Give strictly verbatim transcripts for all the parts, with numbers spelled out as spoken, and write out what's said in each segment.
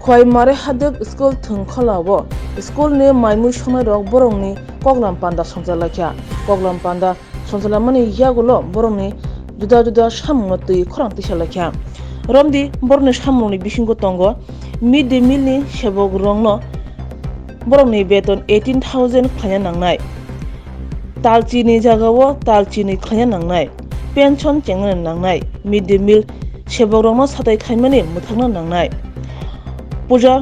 Khwai Mare Hadep school thwngkhwla o school ni maimui songnai rok borok ni koklam panda songchar laikha. Koklam panda songchar laimani yagulo borok ni juda juda samung no twi khorang tisa laikha. Romdi borok ni samung ni bisingo tongo mid day meal ni sebok rok no borok ni beton eighteen thousand khlaina nangnai. Talchi ni jaga o talchi ni khlaina nangnai. Pension chengnani nangnai, mid day meal sebok rokno satai khlaimani mwthangna nangnai, puja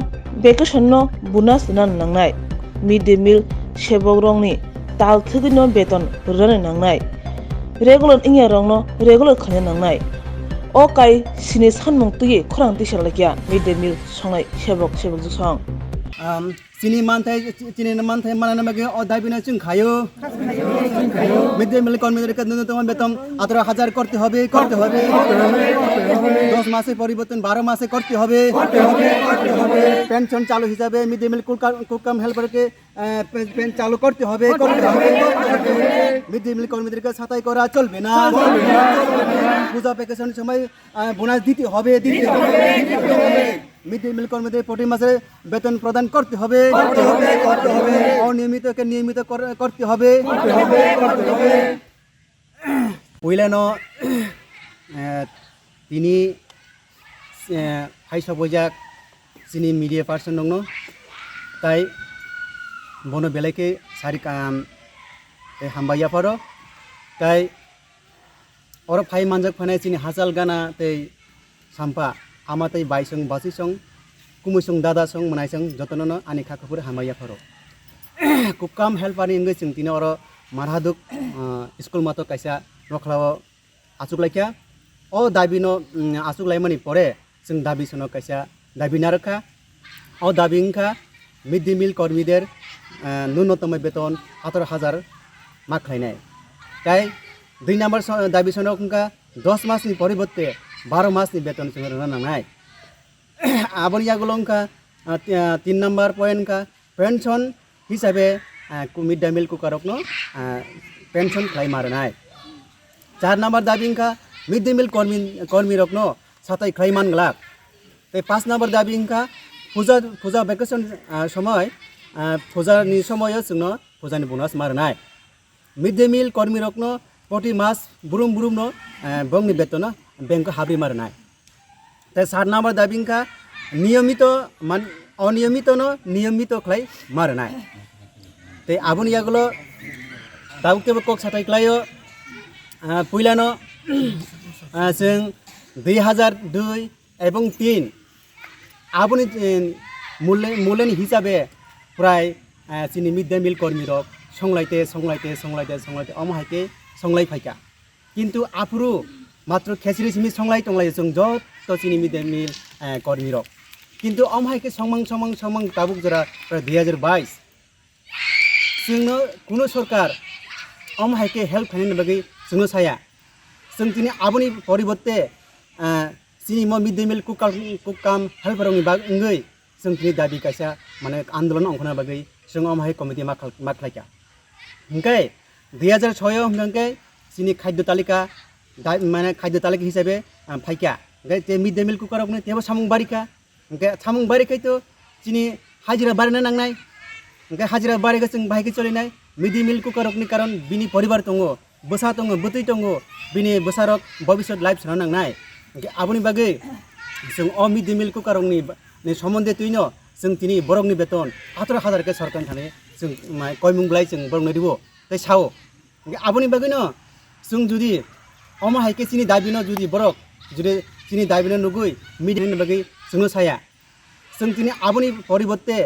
vacation no bonus rwna nangnai, mid day meal sebok rokni tal thwgwi no beton rwna nangnai, regular wngya rokno regular khlaina nangnai. O kai sini sanmung twiwi khorang tisa laikya mid day meal songnai sebok sebok jwsong. Chini manthai, chini manthai manana bagwi o dabi no chwng khayo. Mid day meal kormi rok nunutoma beton আঠারো হাজার korte hobe, korte hobe. দশ মাসে পরিবর্তন, বারো মাসে korte hobe. Pension চালু হিসাবে mid day meal cook cum helper ke, আহ, pay-, pen চালু করতে হবে, করতে হবে। Mid day meal কর্মীদেরকে ছাঁটাই করা চলবে না। পূজা ভ্যাকেশন সময়, আহ, বোনাস দিতে হবে, দিতে হবে। Mid day meal কর্মীদের প্রতি মাসে বেতন প্রদান করতে হবে। করতে হবে, করতে হবে। অনিয়মিতকে নিয়মিত কর-, করতে হবে। করতে হবে, করতে হবে। Puilano, eh, tini, eh, hai sobojak chini media person rokno, tai bono belai khe sari kam tei hambai yapharo, tai oro phai manjak phanai chini hachal gana tei Sampha, ama tei bai song, basi song, kumui song, dada song, mwnai song, jotono no ani kha kuphur hambai yapharo. Cook cum helper ni wngwi chwng tini oro Marhaduk, ah, school mato kaisa nokhlao achuk laikha. O dabi no, mm, achuk laimani pore chwng dabi sono kaisa dabi narwkha. O dabi wngkha mid day meal kormider, ah, nunnotomo beton আঠারো হাজার ma khlainai. Tai dui number so-, dabi sono wngkha দশ মাসনি পরিবর্তে বারো মাসনি বেতন chwng rwna nangnai. Aboni yagulo wngkha, ah, ti-, ah, তিন number point wngkha pension hisabe, ah, ku-, mid day meal cooker rokno, ah, pension khlai ma rwnai. চার number dabi wngkha mid day meal kormi, kormi rokno satai khlai man glak. Tei পাঁচ number dabi wngkha puja, puja vacation, ah, somoi, ah, puja ni somoio chwngno puja ni bonus ma rwnai. Mid day meal kormi rokno proti mas brum brum no, eh, bongni betono bank o habri ma rwnai. Tei সাত number dabi wngkha niyomito man, oniyomito no niyomito khlai ma rwnai. Tei aboni yagulo tabuk tebo kok satai klaio, ah, puilano, ah, chwng দুই হাজার দুই এবং তিন aboni, eh, mule-, muleni hisabe prai, eh, chini mid day meal kormi rok songlaite, songlaite, songlaite, songlaite, omo hai khe songlai phaikha. Kintu aphuru matro khechri simi songlai tonglai chwng joto chini mid day meal, eh, kormi rok. Kintu omo hai khe songmang, songmang, songmang tabuk jora prai দুই হাজার বাইশ. Chwngno kuno sorkar omo hai khe help khainani bagwi chwngno saya. Chwng tini aboni poribotte, ah, chini mo mid day meal cook cum, cook cum helper rokni bag wngwi chwng tini dabi kaisa mane andolon ongkhorna bagwi chwng omo hai committee ma khal-, ma khlaikha. Hwnkhe দুই হাজার ছয় o hwnkhe chini khadyo talika da-, mane khadyo talika hisabe, ah, phaikha. Hwnkhe tei mid day meal cooker rokni teibo samung barikha. Hwnkhe samung bari khai to chini hajira barina nangnai. Hwnkhe hajira bari khe chwng bahai khe cholinai. Mid day meal cooker rokni karon bini poribar tongo, bwsa tongo, bwtwi tongo, bini bwsarok bobisot life sana nangnai. Hwnkhe aboni bagwi chwng o mid day meal cooker rokni ba-, ni somonde twino chwng tini borokni beton আঠারো হাজার khe sorkar thani chwng mai koimung bwlai chwng borokno ribo tei sao. Hwnkhe aboni bagwino chwng jodi omo hai khe chini dabino jodi borok jodi chini dabino nugwi media ni bagwi chwngno saya. Chwng tini aboni poribotte,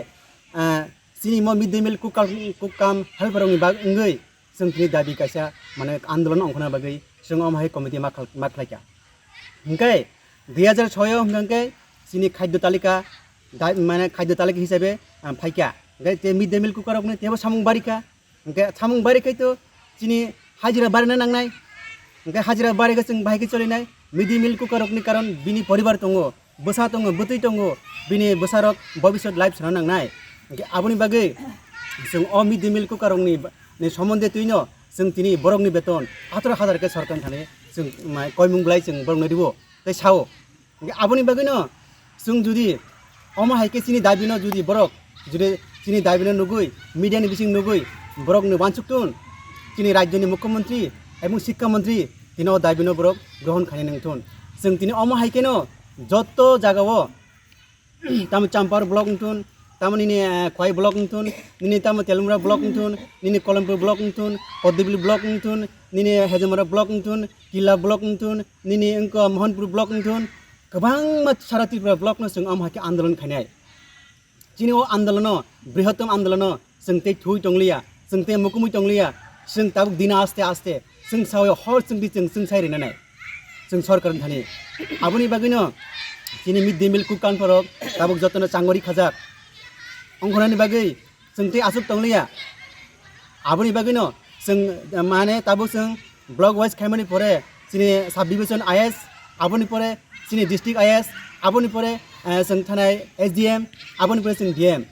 ah, chini mo mid day meal cook cum, cook cum helper rokni bag wngwi chwng tini dabi kaisa mane andolon ongkhorna bagwi chwng omo hai committee ma khal-, ma khlaikha. Hwnkhe দুই হাজার ছয় o hwnkhe chini khadyo talika da-, mane khadyo talika hisabe, ah, phaikha. Hwnkhe tei mid day meal cooker rokni teibo samung barikha. Hwnkhe samung bari khai to chini hajira barina nangnai. Hwnkhe hajira bari khe chwng bahai khe cholinai. Mid day meal cooker rokni karon bini poribar tongo, bwsa tongo, bwtwi tongo, bini bwsarok bobisot life sana nangnai. Hwnkhe aboni bagwi chwng o mid day meal cooker rokni ba-, ni somonde twino chwng tini borokni beton আঠারো হাজার khe sorkar thani chwng mai koimung bwlai chwng borokno ribo tei sao. Hwnkhe aboni bagwino chwng jodi Omo hai khe chini dabino jodi borok, jodi chini dabino nugwi, media ni bising nugwi, borok ni wansuk tun, chini rajyo ni mukhyamantri ebong sikha mantri tini o dabino borok grohon khainai nang thun. Chwng tini omo hai kheno joto jaga o tamo Champar block wngthun, tamo nini, eh, Khwai block wngthun, nini tamo Telmura block wngthun, nini Kolompur block wngthun, Kodibili block wngthun, nini Hejamara block wngthun, Killa block wngthun, nini wngkha Mohanpur block wngthun, kwbangma sara Tripura block no chwng omo hai khe andolon khainai. Chini o andolono, brihotom andolono, chwng tei thui tongliya, chwng tei mukumui tongliya, chwng tabuk dina aste aste, chwng sawi hor chwng di chwng, chwng sai rina nai. Chwng sorkar thani. Aboni bagwino chini mid day meal cook counter rok tabuk jotono changori khajak. Ongkhornani bagwi chwng tei aswk tongliya. Aboni bagwino chwng, eh, mane tabuk chwng block wise khaimani pore chini sub division I S, aboni pore chini district I S, aboni pore, eh, chwng thanai S D M, aboni pore chwng D M.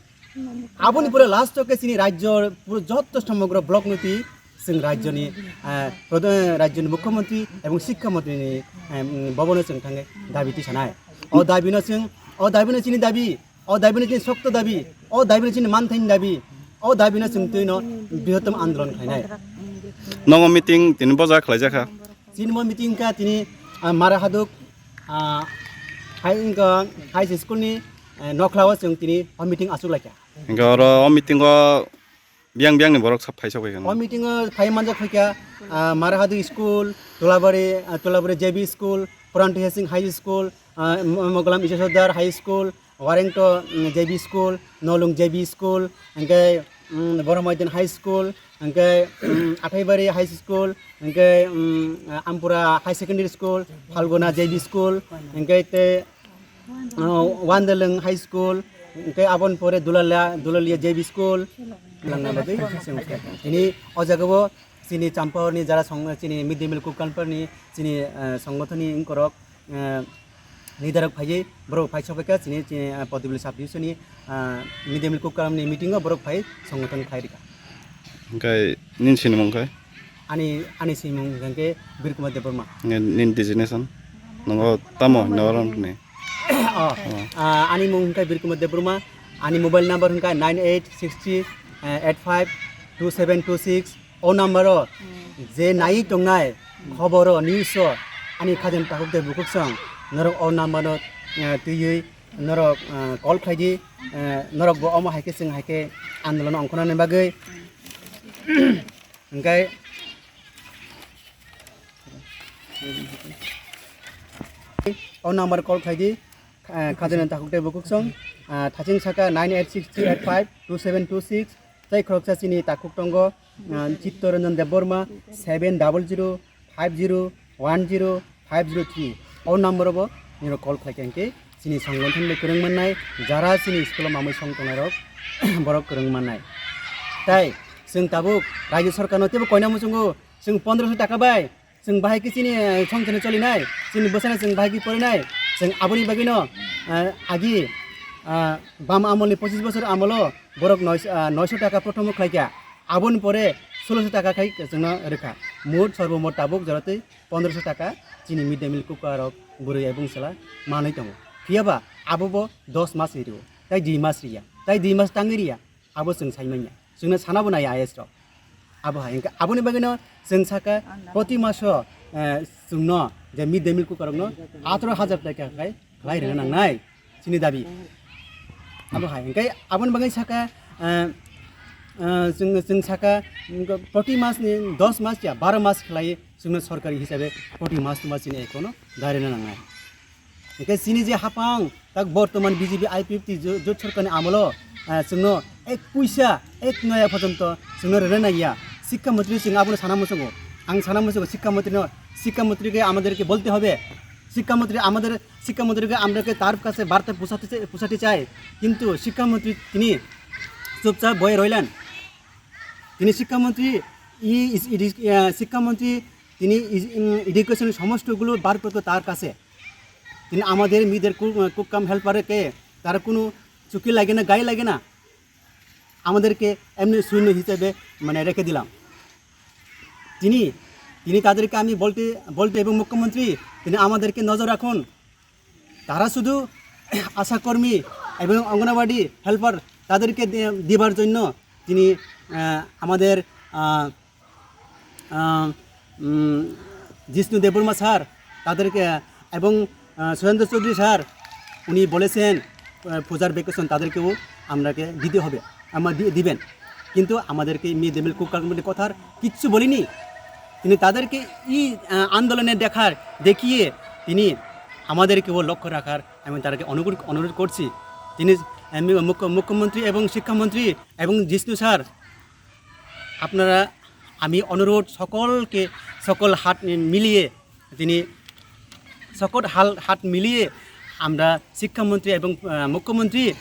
Aboni pore last o khe chini rajyo puro joto somogro block niti chwng rajyoni, eh, prodha-, rajyoni mukhyamantri ebong sikha mantri ni, eh, mm, bobono chwng thangwi dabi tisanai. O dabino chwng, o dabino chini dabi, o dabino chini sokto dabi, o dabino chini manthaini dabi, o dabino chwng twino brihotom andolon khlainai. Nogo meeting tini boja khlaijakha. Chini mo meeting kha tini, ah, Mara Haduk, ah, hai wngkha high school ni, eh, nokhlao chwng tini o meeting aswk laikha. Hingke oro o meeting o biyang biyang ni borok sa-, phai sok O phaikha. Meeting o phai manjak phaikha, ah, Mara Haduk school, Tulabari, ah, Tulabari J B school, Puran Tuya Singh High School, ah, M-, Mogolam Isha Sordar High School, Warengto, mm, J B school, Nolung J B school, hingke, mm, Boromoidin High School, hingke, mm, Athaibari High School, hingke, mm, Ampura High Secondary School, Phalguna J B school, hingke te, ah, Wandeleng High School, hingke aboni pore Dulalia, Dulalia J B school, langna bagwi chwng tini o jaga o chini Champahor ni jara song, chini mid day meal cook counter ni chini, ah, songgothon ni wngkorok, ah, leader rok phaiwi borok phai sokphaikha chini, chini, ah, Potibili sub division ni, ah, mid day meal cook counter ni meeting o borok phai songgothon khlai rikha. Hingke nini sinimung khe? Ani, ani sinimung hingke Birkumar Debbarma. Nini, nini designation? Nongo tamo hino oro ni? Oh, ah, ani mung hingke Birkumar Debbarma. Ani mobile number hingke nine eight six three eight five two seven two six. O number o je nai tongnai khobor o, news o, ani khajen takhuk tei bukhuk song norok o number o, eh, twiwi norok, eh, call khlai di, eh, norok bo omo hai khe chwng hai khe andolon ongkhornani bagwi. Hingke o number call khlai di, eh, khajen takhuk tei bukhuk song, eh, thaching saka nine eight six three eight five two seven two six. Tei khoroksa chini takhuk tongo, ah, Chittoranjan Debbarma, seven double zero five zero one zero five zero three. O number o bo nini call khlai khe hingke chini songgothon bai kwrwng mannai, jara chini school o mamwi song tongnai rok borok kwrwng mannai. Tai chwng tabuk rajyo sarkar no teibo koina muchungo, chwng pondroso taka bai chwng bahai khe chini, eh, songchano cholinai, chini bwsano chwng bahai khe porinai, chwng aboni bagwino, eh, agi, ah, bam amolni pochis bosor amolo borok noisho, ah, noisho taka prothomo khlaikha, aboni pore soloso taka khai chwngno rwkha, mot sorbomot tabuk joratwi pondroso taka chini mid day meal cooker rok bwrwi ebong chwla manwi tongo, phiyaba abo bo dos mas rio, tai dui mas riya, tai dui mas tangwi riya. Abo chwng sai manya. Chwngno sanabo nai I A S rok. Abo hai wngkha. Aboni bagwino chwng saka proti maso, eh, chwngno je mid day meal cooker rokno atro hajar taka khai khlai rwna nangnai. Chini dabi. Abo hai. Hingke aboni bagwi saka, eh, eh, chwng, chwng saka, mm, proti mas ni dos mas ya baro mas khlai chwngno sorkari hisabe proti mas mas chini account o dari rwna nangnai. Hingke chini je hapang, tak bortoman B J P I P F T jo-, jot sorkarni amolo, ah, chwngno ek puisa, ek noya porjonto chwngno rwna nangya. Sikha montri chwng abono sana muchungo. Ang sana muchungo sikha montrino, sikha montrike amaderke bolte hobe. Sikha montri amader, sikha montrike amrake tar kache barta pusate chai, pusate chai. Kintu sikha montri tini chupchap boye roilan. Tini sikha montri, i, is, idi, ah, sikha montri tini is, mm, education somosto gulo bar korto tar kache. তিনি আমাদের মেয়েদের cook, cook কাম হেল্পারকে তারা কোনো চুকি লাগে না, গায়ে লাগে না, আমাদেরকে এমনি শূন্য হিসেবে মানে রেখে দিলাম। তিনি, তিনি তাদেরকে আমি বলতে, বলতে এবং মুখ্যমন্ত্রী, তিনি আমাদেরকে নজর রাখুন। তারা শুধু আশাকর্মী, এবং অঙ্গনাবাড়ি হেল্পার তাদেরকে দে-, দেবার জন্য তিনি, আহ, আমাদের, আহ, আহ, উম, জিষ্ণু দেববর্মা স্যার তাদেরকে, আহ, এবং, আহ, সুরেন্দ্র চৌধুরী স্যার উনি বলেছেন, আহ, পূজার ভ্যাকেশন তাদেরকেও আমরাকে দিতে হবে, আমরা দি-, দিবেন। কিন্তু আমাদেরকে মিড ডে মিল কুক কমিটির কথার কিচ্ছু বলিনি। তিনি তাদেরকে এই, আহ, আন্দোলনে দেখার, দেখিয়ে তিনি আমাদেরকেও লক্ষ্য রাখার আমি তাদেরকে অনুরোধ, অনুরোধ করছি। তিনি, আহ, মুখ্য-, মুখ্যমন্ত্রী এবং শিক্ষামন্ত্রী এবং জিষ্ণু স্যার, আপনারা, আমি অনুরোধ সকলকে, সকল হাত মিলিয়ে তিনি, সকল হাল, হাত মিলিয়ে আমরা শিক্ষামন্ত্রী এবং, আহ, মুখ্যমন্ত্রী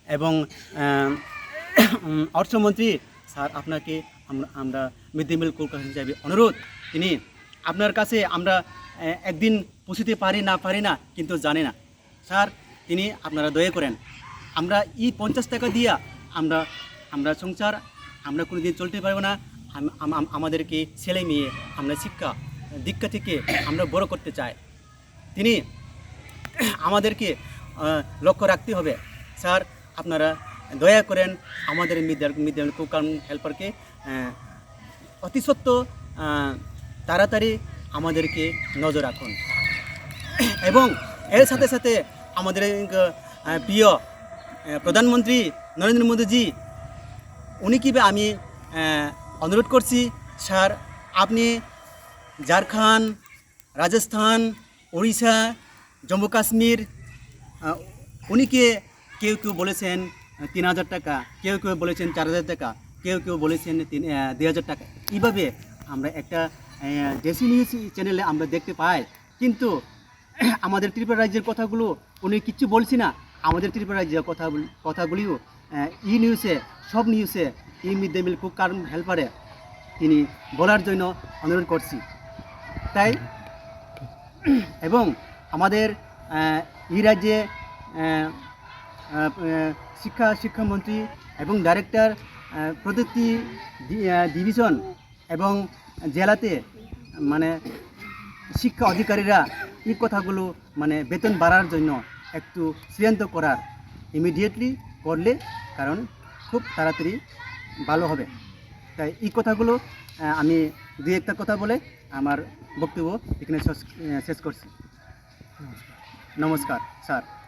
এবং, আহ, উম, অর্থমন্ত্রী স্যার, আপনাকে আমরা, আমরা মিড ডে মিল কুক হিসাবে অনুরোধ, তিনি আপনার কাছে আমরা, আহ, একদিন পৌঁছতে পারি না পারি না, কিন্তু জানি না স্যার, তিনি আপনারা দয়া করেন। আমরা এই পঞ্চাশ টাকা দিয়া আমরা, আমরা সংসার, আমরা কোনোদিন চলতে পারবো না। আম-, আম-, আম-, আমাদেরকে ছেলে মেয়ে আমরা শিক্ষা দীক্ষা থেকে আমরা বড় করতে চাই। তিনি আমাদেরকে, আহ, লক্ষ্য রাখতে হবে। স্যার, আপনারা দয়া করেন আমাদের mid day, mid day meal cook হেল্পারকে, আহ, অতি সত্ত্ব, আহ, তাড়াতাড়ি আমাদেরকে নজর রাখুন। এবং এর সাথে সাথে আমাদের, আহ, প্রিয়, আহ, প্রধানমন্ত্রী নরেন্দ্র মোদীজি, উনিকে আমি, আহ, অনুরোধ করছি, স্যার, আপনি ঝাড়খণ্ড, রাজস্থান, উড়িষ্যা, জম্মু কাশ্মীর, আহ, উনিকে কেউ কেউ বলেছেন, আহ, তিন হাজার টাকা, কেউ কেউ বলেছেন চার হাজার টাকা, কেউ কেউ বলেছেন তিন, আহ, দুই হাজার টাকা। এইভাবে আমরা একটা, আহ, দেশি নিউজ চ্যানেলে আমরা দেখতে পাই, কিন্তু আমাদের ত্রিপুরা রাজ্যের কথাগুলো উনি কিচ্ছু বলছি না। আমাদের ত্রিপুরা রাজ্যের কথা বল-, কথাগুলিও, আহ, ই নিউজে, সব নিউজে ই mid day meal cook cum হেল্পারে তিনি বলার জন্য অনুরোধ করছি। তাই এবং আমাদের, আহ, এই রাজ্যে, আহ, আহ, আহ, শিক্ষা, শিক্ষামন্ত্রী এবং ডাইরেক্টর, আহ, প্রতিটি ডি-, আহ, ডিভিশন এবং জেলাতে মানে শিক্ষা অধিকারীরা এই কথাগুলো মানে বেতন বাড়ার জন্য একটু সিদ্ধান্ত করার, ইমিডিয়েটলি করলে, কারণ খুব তাড়াতাড়ি ভালো হবে। তাই এই কথাগুলো, আহ, আমি দুই একটা কথা বলে আমার বক্তব্য এখানে শেষ, আহ, শেষ করছি। নমস্কার স্যার।